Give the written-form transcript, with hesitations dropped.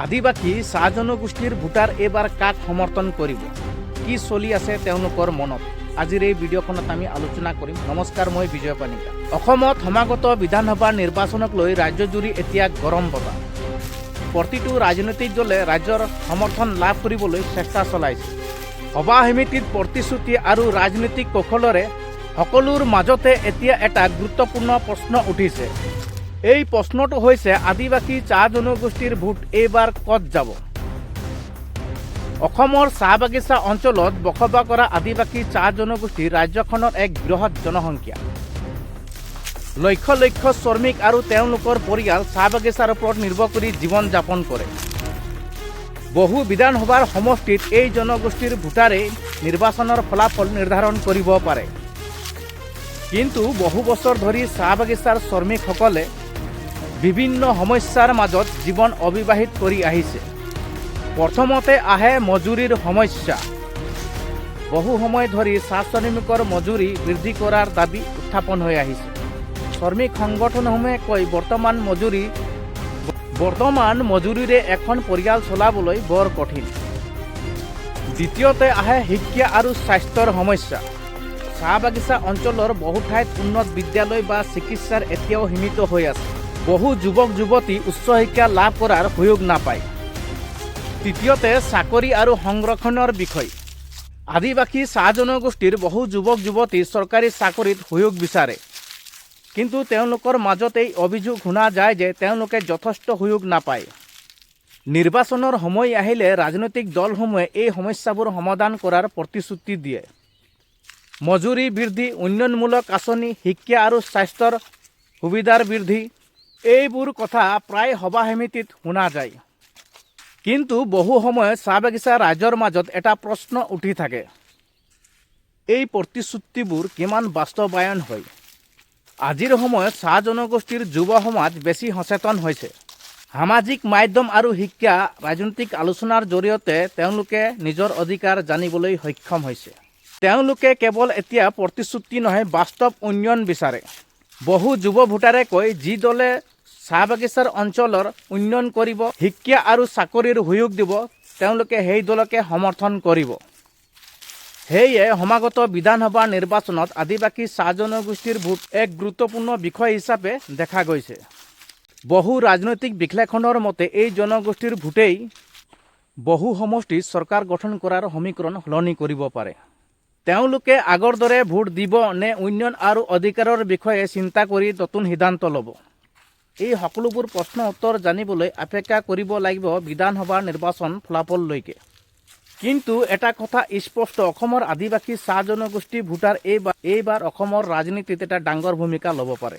আদিবাসী চাহ জনগোষ্ঠীৰ ভোটাৰ এইবাৰ কাক সমৰ্থন কৰিব? কি চলি আছে তেওঁলোকৰ মনত? আজিৰ এই ভিডিঅ'খনত আমি আলোচনা কৰিম। নমস্কাৰ, মই বিজয় পানিকা। অসমত সমাগত বিধানসভা নিৰ্বাচনক লৈ ৰাজ্যজুৰি এতিয়া গৰম বতাহ। প্ৰতিটো ৰাজনৈতিক দলে ৰাজ্যৰ সমৰ্থন লাভ কৰিবলৈ চেষ্টা চলাইছে। সভা সমিতিত প্ৰতিশ্ৰুতি আৰু ৰাজনৈতিক কৌশলেৰে সকলোৰ মাজতে এতিয়া এটা গুৰুত্বপূৰ্ণ প্ৰশ্ন উঠিছে। এই প্ৰশ্নটো হৈছে, আদিবাসী চাহ জনগোষ্ঠীৰ ভোট এইবাৰ ক'ত যাব? অসমৰ চাহ বাগিচা অঞ্চলত বসবাস কৰা আদিবাসী চাহ জনগোষ্ঠী ৰাজ্যখনৰ এক বৃহৎ জনসংখ্যা। লক্ষ লক্ষ শ্ৰমিক আৰু তেওঁলোকৰ পৰিয়াল চাহ বাগিচাৰ ওপৰত নিৰ্ভৰ কৰি জীৱন যাপন কৰে। বহু বিধানসভাৰ সমষ্টিত এই জনগোষ্ঠীৰ ভোটাৰেই নিৰ্বাচনৰ ফলাফল নিৰ্ধাৰণ কৰিব পাৰে। কিন্তু বহু বছৰ ধৰি চাহ বাগিচাৰ শ্ৰমিকসকলে বিভিন্ন সমস্যাৰ মাজত জীৱন অতিবাহিত কৰি আহিছে। প্ৰথমতে আহে মজুৰিৰ সমস্যা। বহু সময় ধৰি চাহ শ্ৰমিকৰ মজুৰি বৃদ্ধি কৰাৰ দাবী উত্থাপন হৈ আহিছে। শ্ৰমিক সংগঠনসমূহে কয়, বৰ্তমান মজুৰিৰে এখন পৰিয়াল চলাবলৈ বৰ কঠিন। দ্বিতীয়তে আহে শিক্ষা আৰু স্বাস্থ্যৰ সমস্যা। চাহ বাগিচা অঞ্চলৰ বহু ঠাইত উন্নত বিদ্যালয় বা চিকিৎসাৰ এতিয়াও সীমিত হৈ আছে। বহু যুৱক যুৱতী উচ্চ শিক্ষা লাভ কৰাৰ সুযোগ নাপায়। তৃতীয়তে চাকৰি আৰু সংৰক্ষণৰ বিষয়। আদিবাসী চাহ জনগোষ্ঠীৰ বহু যুৱক যুৱতী চৰকাৰী চাকৰিত সুযোগ বিচাৰে। কিন্তু তেওঁলোকৰ মাজত এই অভিযোগ শুনা যায় যে তেওঁলোকে যথেষ্ট সুযোগ নাপায়। নিৰ্বাচনৰ সময় আহিলে ৰাজনৈতিক দলসমূহে এই সমস্যাবোৰ সমাধান কৰাৰ প্ৰতিশ্ৰুতি দিয়ে। মজুৰি বৃদ্ধি, উন্নয়নমূলক আঁচনি, শিক্ষা আৰু স্বাস্থ্যৰ সুবিধাৰ বৃদ্ধি, এইবোৰ কথা প্ৰায় সভা সমিতিত শুনা যায়। কিন্তু বহু সময়ত চাহ বাগিচা ৰাইজৰ মাজত এটা প্ৰশ্ন উঠি থাকে, এই প্ৰতিশ্ৰুতিবোৰ কিমান বাস্তৱায়ন হয়? আজিৰ সময়ত চাহ জনগোষ্ঠীৰ যুৱ সমাজ বেছি সচেতন হৈছে। সামাজিক মাধ্যম আৰু শিক্ষা, ৰাজনৈতিক আলোচনাৰ জৰিয়তে তেওঁলোকে নিজৰ অধিকাৰ জানিবলৈ সক্ষম হৈছে। তেওঁলোকে কেৱল এতিয়া প্ৰতিশ্ৰুতি নহয়, বাস্তৱ উন্নয়ন বিচাৰে। বহু যুৱ ভোটাৰে কয়, যি দলে চাহ বাগিচাৰ অঞ্চলৰ উন্নয়ন কৰিব, শিক্ষা আৰু চাকৰিৰ সুযোগ দিব, তেওঁলোকে সেই দলকে সমৰ্থন কৰিব। সেয়ে সমাগত বিধানসভা নিৰ্বাচনত আদিবাসী চাহ জনগোষ্ঠীৰ ভোট এক গুৰুত্বপূৰ্ণ বিষয় হিচাপে দেখা গৈছে। বহু ৰাজনৈতিক বিশ্লেষণৰ মতে, এই জনগোষ্ঠীৰ ভোটেই বহু সমষ্টিত চৰকাৰ গঠন কৰাৰ সমীকৰণ সলনি কৰিব পাৰে। তেওঁলোকে আগৰ দৰে ভোট দিব নে উন্নয়ন আৰু অধিকাৰৰ বিষয়ে চিন্তা কৰি নতুন সিদ্ধান্ত ল'ব, এই সকলোবোৰ প্ৰশ্ন উত্তৰ জানিবলৈ অপেক্ষা কৰিব লাগিব বিধানসভা নিৰ্বাচন ফলাফললৈকে। কিন্তু এটা কথা স্পষ্ট, অসমৰ আদিবাসী চাহ জনগোষ্ঠী ভোটাৰ এইবাৰ অসমৰ ৰাজনীতিত এটা ডাঙৰ ভূমিকা ল'ব পাৰে।